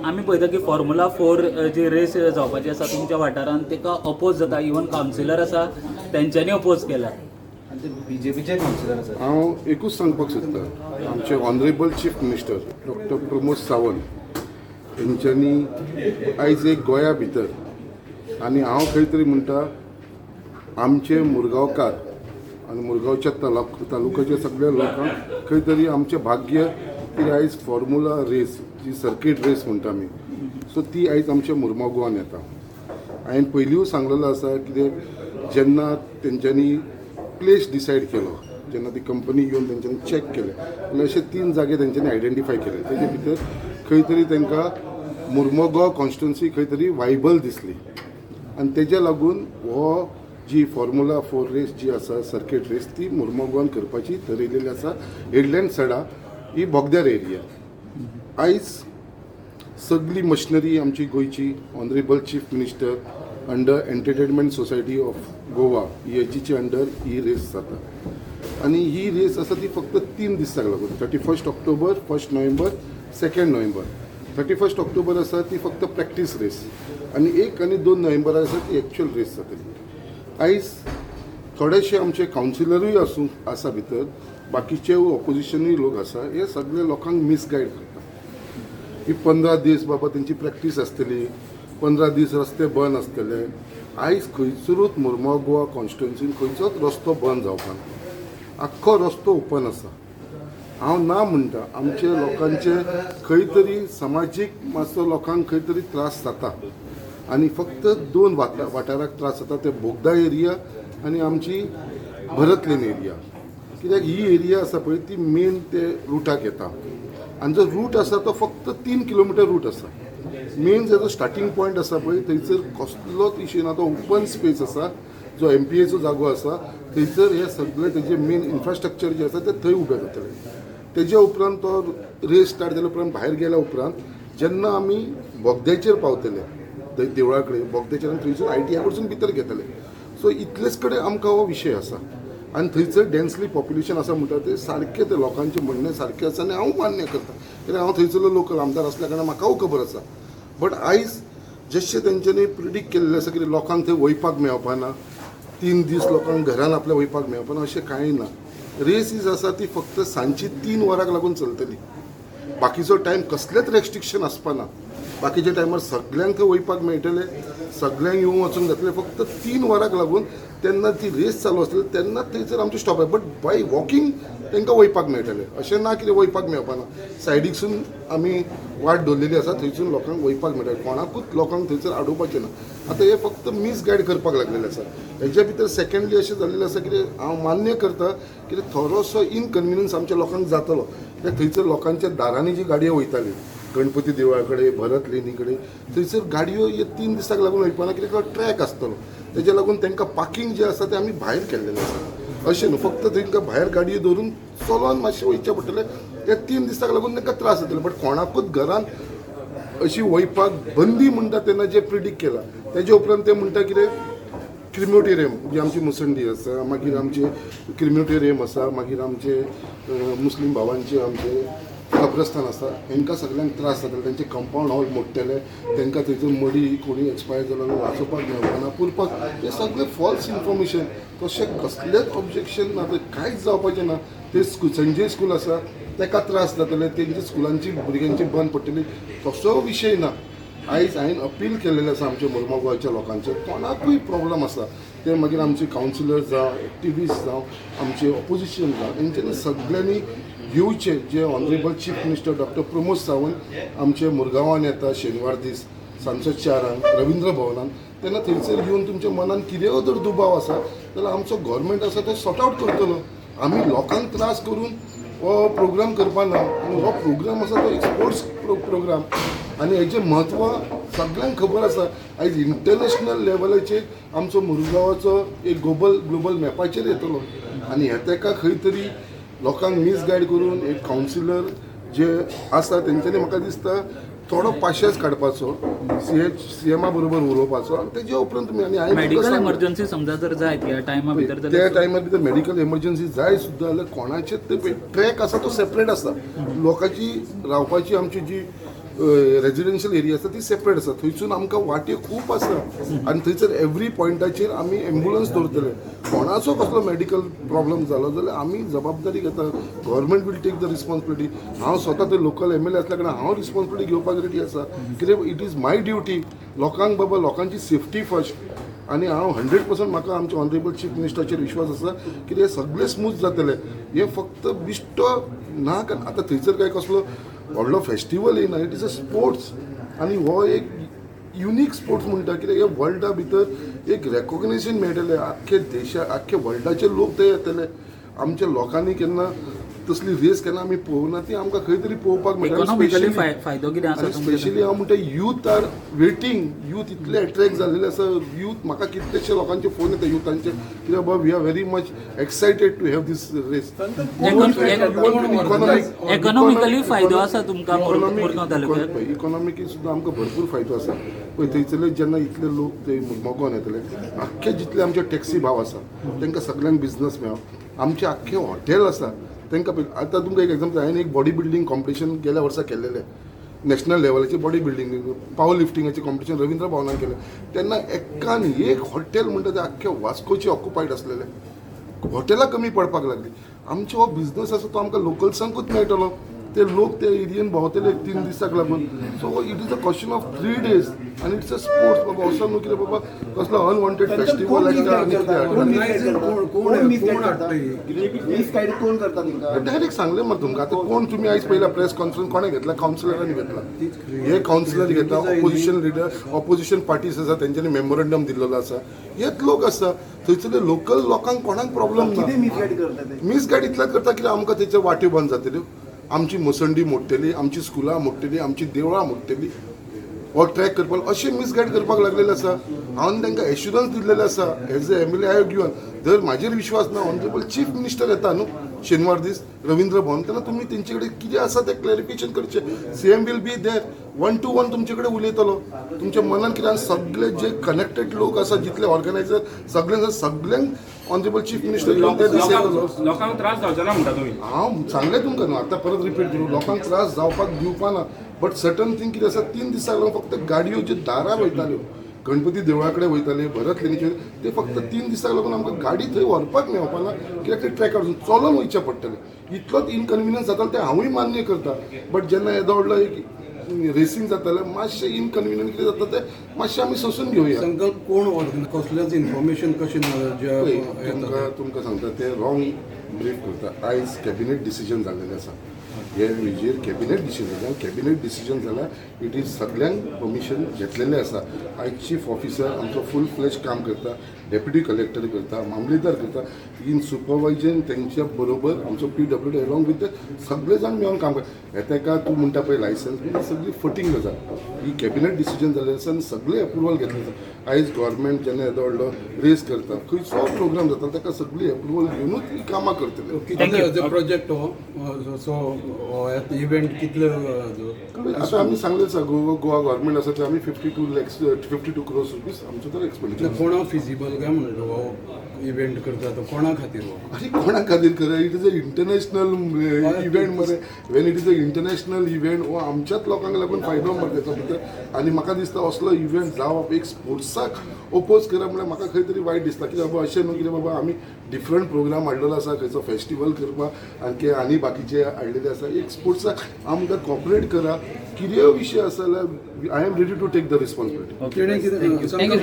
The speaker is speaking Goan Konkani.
आमी पळयता की फॉर्म्युला 4 जी रेस जावपाची आसा तुमच्या वाठारांत, ताका अपोज जाता. इवन कावन्सिलर आसा, तेंच्यांनी अपोज केला. आनी ते बीजेपीचे कावन्सिलर आसात. हांव एकूच सांगपाक सोदता, आमचे honourable chief minister doctor Pramod Sawant हेंच्यांनी आयज एक गोंया भितर, आनी हांव खंय तरी म्हणटा, आमचे मुरगांवकार आनी मुरगांवच्या तालुक्याच्या सगळ्या लोकांक खंय तरी आमचें भाग्य की आयज फॉर्मुला रेस जी सर्कीट रेस म्हणटा आमी, सो ती आयज आमच्या मुरगांव गोवान येता. हांवें पयलींय सांगलेलो आसा, कितें जेन्ना तेंच्यांनी प्लेस डिसायड केलो, जेन्ना ती कंपनी येवन तेंच्यांनी चॅक केलें जाल्यार अशे तीन जागे तेंच्यांनी आयडेंटिफाय केले. तेजे भितर खंय तरी तांकां मुर्मोगांव कॉन्स्टिट्युन्सी खंय तरी वायबल दिसली आनी तेज्या लागून हो जी फॉर्मुला 4 रेस जी आसा, सर्कीट रेस, ती मुर्मोगांवान करपाची थरयलेली आसा. हेडलँड सडा ही बोगद्यार एरिया. आयज सगळी मशिनरी आमची गोंयची honourable chief minister under entertainment society of Goa ESGचे under ही रेस जाता आनी ही रेस आसा ती फक्त 3 दिसाक लागून, 31 October, 1 November, 2 November. 31 October आसा ती फक्त प्रॅक्टीस रेस आनी 1 आनी 2 नोव्हेंबराक आसा ती एक्चुअल रेस जातली. आयज थोडेशे आमचे कावन्सिलरूय आसूं आसा भितर, बाकीचे ऑपोजिशनूय लोक आसा, हे सगळे लोकांक मिसगायड करता की 15 दीस बाबा तेंची प्रॅक्टीस आसतली, 15 दीस रस्ते बंद आसतले. आयज खंयसरूच मुरगांव गोवा कॉन्स्टिट्युन्सीन खंयचोच रस्तो बंद जावपाना, आख्खो रस्तो ओपन आसा. हांव ना म्हणटा, आमचे लोकांचे खंय तरी समाजीक मातसो लोकांक खंय तरी त्रास जाता आनी फक्त 2 वाठाराक त्रास जाता, ते बोगदा एरिया आनी आमची भरत लेन एरिया. कित्याक ही एरिया आसा पळय ती मेन ते रुटाक येता आनी जो रूट आसा तो फक्त 3 किलोमिटर रूट आसा. मेन जो स्टार्टींग पॉयंट आसा पळय थंयसर कसलोच इश्यू ना, तो ओपन स्पेस आसा, जो एमपीएचो जागो आसा थंयसर हे सगळे तेजे मेन इन्फ्रास्ट्रक्चर जे आसा ते थंय उबें जातलें. तेज्या उपरांत तो रेस स्टार्ट जाल्या उपरांत भायर गेल्या उपरांत जेन्ना आमी बोगद्याचेर पावतले, थंय देवळा कडेन बोगद्याचेर, आनी थंयसून आयटीआय कडसून भितर घेतले, सो इतलेच कडेन आमकां हो विशय आसा. आनी थंयसर डेन्सली पॉप्युलेशन आसा म्हणटा ते सारकें, ते लोकांचें म्हणणें सारकें आसा आनी हांव मान्य करता, कित्याक हांव थंयसरलो लोकल आमदार आसल्या कारणान म्हाकाय खबर आसा. बट आयज जशें तेंच्यांनी प्रिडीक्ट केल्लें आसा की लोकांक थंय वयपाक मेळपाना, 3 दीस लोकांक घरान आपल्या वयपाक मेळपाना, अशें कांय ना. रेस is आसा ती फक्त सांजची 3 वरांक लागून चलतली, बाकीचो टायम कसलेच रेस्ट्रिक्शन आसपाना. बाकीच्या टायमार सगळ्यांक थंय वयपाक मेळटलें, सगळ्यांक येवंक वचूंक जातलें. फक्त 3 वरांक लागून तेन्ना ती रेस चालू आसतली तेन्ना थंयसर आमचें स्टॉप आहे. बट बाय वॉकिंग तांकां वयपाक मेळटलें, अशें ना कितें वयपाक मेळपाना. सायडीकसून आमी वाट दवरलेली आसा, थंयसून लोकांक वयपाक मेळटलें, कोणाकूच लोकांक थंयसर आडोवपाचें ना. आतां हे फक्त मिसगायड करपाक लागलेले आसा. हेज्या भितर सेकंडली अशें जाल्लें आसा कितें हांव मान्य करता कितें थोडोसो इनकन्विनियन्स आमच्या लोकांक जातलो, कित्याक थंयसर लोकांच्या दारांनी जी गाडयो वयताली गणपती देवळा कडेन, भरत लेनी कडेन, थंयसर गाडयो हे 3 दिसाक लागून वयपाना, कित्याक ट्रॅक आसतलो, तेज्या लागून तांकां पार्किंग जें आसा तें आमी भायर केल्लेलें आसा. अशें न्हू फक्त तांकां भायर गाडयो दवरून चलोन मातशें वयचें पडटलें, त्या 3 दिसाक लागून तांकां त्रास जातले. बट कोणाकूच घरान अशी वयपाक बंदी म्हणटा तेन्ना जें प्रिडीक्ट केलां तेजे उपरांत ते म्हणटा कितें क्रिमोटेरियम जी आमची मुसंडी आसा, मागीर आमचे क्रिमोटेरियम आसा, मागीर आमचे मुस्लीम भावांचे आमचे कब्रस्तान आसा, हेंकां सगळ्यांक त्रास जातले, तेंचे कंपावंड हॉल मोडटले, तांकां थंयसर मडी कोणी एक्सपायर जालो जाल्यार वाचोवपाक मेळपाना, पुरपाक, हे सगळें फॉल्स इन्फॉर्मेशन. तशें कसलेंच ऑब्जेक्शन ना, थंय कांयच जावपाचें ना. ते स्कूल संजय स्कूल आसा ताका त्रास जातले, तेंच्या स्कुलांची भुरग्यांची बंद पडटली, तसो विशय ना. आयज हांवें अपील केलेलें आसा आमच्या मुरगांव गोंयच्या लोकांचेर, कोणाकूय प्रॉब्लम आसा ते मागीर आमचे कावन्सिलर जावं, एक्टिविस्ट जावं, आमचे ऑपोजिशन जावं, तेंच्यांनी सगळ्यांनी येवचें. जे honourable chief minister doctor Pramod Sawant आमचे मुरगांवान येता शेनवार दीस सांजचो 4 रविंद्र भवनान, तेन्ना थंयसर येवन तुमच्या मनान कितेंय जर दुबाव आसा जाल्यार आमचो गव्हर्मेंट आसा तो सॉर्ट आवट करतलो. आमी लोकांक त्रास करून हो प्रोग्राम करपा ना. आनी हो प्रोग्राम आसा तो एक स्पोर्ट्स प्रोग्राम आनी हेजें म्हत्व सगळ्यांक खबर आसा. आयज इंटरनॅशनल लेवलाचेर आमचो मुरगांवाचो एक ग्लोबल मॅपाचेर येतलो आनी हे ताका खंय तरी लोकांक मिसगायड करून एक कावन्सिलर जे आसा तेंच्यांनी म्हाका दिसता थोडो पाशेज काडपाचो, सीएमा बरोबर उलोवपाचो आनी तेजे उपरांत तुमी आनी हांवें तुमकां मेडिकल सांगलें, एमर्जन्सी समजा जर जाय त्या टायमा भितर त्या जाल्यार टायमार भितर मेडिकल एमर्जन्सी जाय सुद्दां जाल्यार कोणाचें ते ट्रॅक आसा तो सेपरेट आसा. लोकांची रावपाची आमची जी रेजिडेन्शियल एरिया आसा ती सेपरेट आसा. थंयसून आमकां वाट्यो खूब आसा आनी थंयसर एवरी पॉयंटाचेर आमी एम्बुलन्स दवरतले. कोणाचो कसलो मेडिकल प्रॉब्लम जालो जाल्यार आमी जबाबदारी घेता. Government will take the responsibility. हांव स्वता ते लोकल एमएलए असल्या कारणान हांव रिस्पॉन्सिबिलिटी घेवपाक रेडी आसा, कित्याक it is my duty. लोकांक बाबा, लोकांची सेफ्टी फर्स्ट. आनी हांव 100%, म्हाका आमच्या ऑनरेबल चीफ मिनिस्टराचेर विश्वास आसा की हे सगळे स्मूथ जातले. हे फक्त बिश्टो ना, कारण आतां थंयसर काय कसलो व्हडलो फेस्टिवल येयना. It is a sports आनी हो एक युनीक स्पोर्ट्स म्हणटा, कित्याक हे वर्ल्डा भितर एक रेकॉग्निशन मेळटलें. आख्खे देशा, आख्खे वर्ल्डाचे लोक ते येतले. आमच्या लोकांनी केन्ना तसली रेस केन्ना आमी पळोवना, ती आमकां खंय तरी पळोवपाक मेळटा. इकॉनॉमिकली Especially- फायदो कितें आसा आनी तुमच्या? स्पेशली हांव म्हणटा, यूथ आर वेटींग. यूथ इतले एट्रॅक्ट जाल्लेले आसा. यूथ, म्हाका कितलेशे लोकांचे फोन येता युथांचे, कित्याक बाबा, we are very much excited to have this race. Economically फायदो आसा तुमकां मुरगांव तालुक्यात? इकॉनॉमिकली सुद्दां आमकां भरपूर फायदो आसा. पळय, थंयसरले जेन्ना इतले लोक ते मुरगांवान येतले, आख्खे जितले आमचे टॅक्सी भाव आसा तांकां सगल्यांक बिजनस मेळो. आमचे आख्खे हॉटेल आसा तांकां. पळय, आतां तुमकां एक एग्जाम्पल, हांवें एक बॉडी बिल्डींग कॉम्पिटिशन गेल्या वर्सा केल्लेलें, नॅशनल लेवलाचे बॉडी बिल्डींग, पावर लिफ्टिंगाचें कॉम्पिटिशन रवींद्र भवनान केलें. तेन्ना एकान एक हॉटेल म्हणटा ते आख्खे वास्कोचे ऑक्युपायड आसलेले. हॉटेलां कमी पडपाक लागली. आमचो हो बिझनस आसा तो आमकां लोकल्सांकूच मेळटलो. ते लोक ते एरियेन भोंवतले एक 3 दिसाक लागून. So it is a question of 3 days आनी it's a sports बाबा. असो न्हू कितें बाबा कसलो अनवॉन्टेड फेस्टिवल आसता आनी कितें. कोण कोण हाडटा ही? मिसगायड कोण करता तुमकां? डायरेक्ट सांगलें मरे तुमकां. आतां कोण, तुमी आयज पयला प्रेस कॉन्फरन्स कोणें घेतला? कावन्सिलरांनी घेतला. हे कावन्सिलर घेतला, ऑपोजिशन लिडर, ऑपोजिशन पार्टीज आसा तेंच्यांनी मेमोरंडम दिल्लेलो आसा. हेच लोक आसा थंयसरले लोकल. लोकांक कोणाक प्रॉब्लम ना. कितें मिसगायड करता ते? मिसगायड इतल्याच करता कित्याक आमकां तेचे वाट्यो बंद जातल्यो, आमची मसंडी मोडटली, आमची स्कुलां मोडटली, आमची देवळां मोडटली हो ट्रॅक करपाक, अशें मिसगायड करपाक लागलेले आसा. हांवें तांकां एश्युरन्स दिल्लेले आसा, as a MLA I have given. जर म्हाजेर विश्वास ना, ऑनरेबल चीफ मिनिस्टर येता न्हू शेनवार दीस रवींद्र भवन, तेन्ना तुमी तेंचे कडेन कितें आसा तें क्लॅरिफिकेशन करचें. CM will be there, one to one तुमचे कडेन उलयतलो. तुमच्या मनान कितें आनी सगळे जे कनेक्टेड लोक आसा, जितले ऑर्गनायझर सगळे, सगळ्यांक ऑनरेबल चीफ मिनिस्टर घेवन त्या दीस येतलो. लोकांक त्रास जावचो ना म्हणटा तुमी? हांव सांगलें तुमकां न्हू, आतां परत रिपीट करूं, लोकांक त्रास जावपाक दिवपा ना. बट सर्टन थिंग कितें आसा, 3 दिसांक लागून फक्त गाडयो ज्यो दारार वयताल्यो, गणपती देवळा कडेन वयताले, भरत लेणीचेर, ते फक्त 3 दिसांक लागून आमकां गाडी थंय व्हरपाक मेळपा ना, कित्याक ते ट्रॅकार चलोन वयचें पडटलें. इतलोच इनकन्विनियन्स जातालो, तें हांवूय मान्य करता. बट जेन्ना येदो व्हडलो एक रेसींग जातालें, मातशें इनकन्विनियंट कितें जाता तें मातशें आमी सोंसून घेवया. संकल्प कोण ऑर्गन, कसलेच इन्फॉर्मेशन कशें ना जे पळय, येता. तुमकां सांगता, ते रॉंग ब्रीफ करता. आयज कॅबिनेट डिसिजन जाल्लेलें आसा हे हेजेर. कॅबिनेट डिसिजन जालें, कॅबिनेट डिसिजन जाल्यार it is सगल्यांक परमिशन घेतलेलें आसा. आयज चीफ ऑफिसर आमचो फूल फ्लॅज काम करता, डेप्युटी कलेक्टर करता, मामलेदार करता, इन सुपरवायजन तेंच्या बरोबर आमचो पीडब्ल्यूडी अलॉंग विथ सगळे जाण मेळून काम करता. हे तेका तूं म्हणटा पळय लायसन्स बी, सगळी फटींग गजाल. ही कॅबिनेट डिसिजन जाल्लें आसा आनी सगळे अप्रुवल घेतलें आसा. आयज गव्हर्मेंट जेन्ना येदो व्हडलो रेस करता, खंयचो प्रोग्राम जाता, ताका सगळी अप्रुवल घेवनूच ही कामां करतले. कितले प्रोजेक्ट हो, सो हो इव्हेंट कितले? आतां आमी सांगलें आसा, गोवा गोवा गव्हर्मेंट आसा ते आमी 52 lakhs, ₹52 crores आमचो तर एक्सपेंडिचर. कोणा फिजिबल काय म्हणटा हो इव्हेंट करता तो कोणा खातीर हो? अरे, कोणा खातीर खरें? It is a international event मरे. When it is a international event, हो आमच्याच लोकांक लागून फायदो मरे तेचो भितर. आनी म्हाका दिसता असलो इव्हेंट जावप, एक स्पोर्ट्साक ओपोज करप म्हळ्यार म्हाका खंय तरी वायट दिसता. कित्याक बाबा, अशें न्हू कितें बाबा आमी डिफरंट प्रोग्राम हाडलेलो आसा, खंयचो फेस्टिवल करपाक आणखी आनी बाकीचे हाडलेले आसा. एक स्पोर्ट्साक आमकां कॉपरेट करा. कितेंय विशय आसा जाल्यार I am ready to take the responsibility. तेणें कितें संकल्प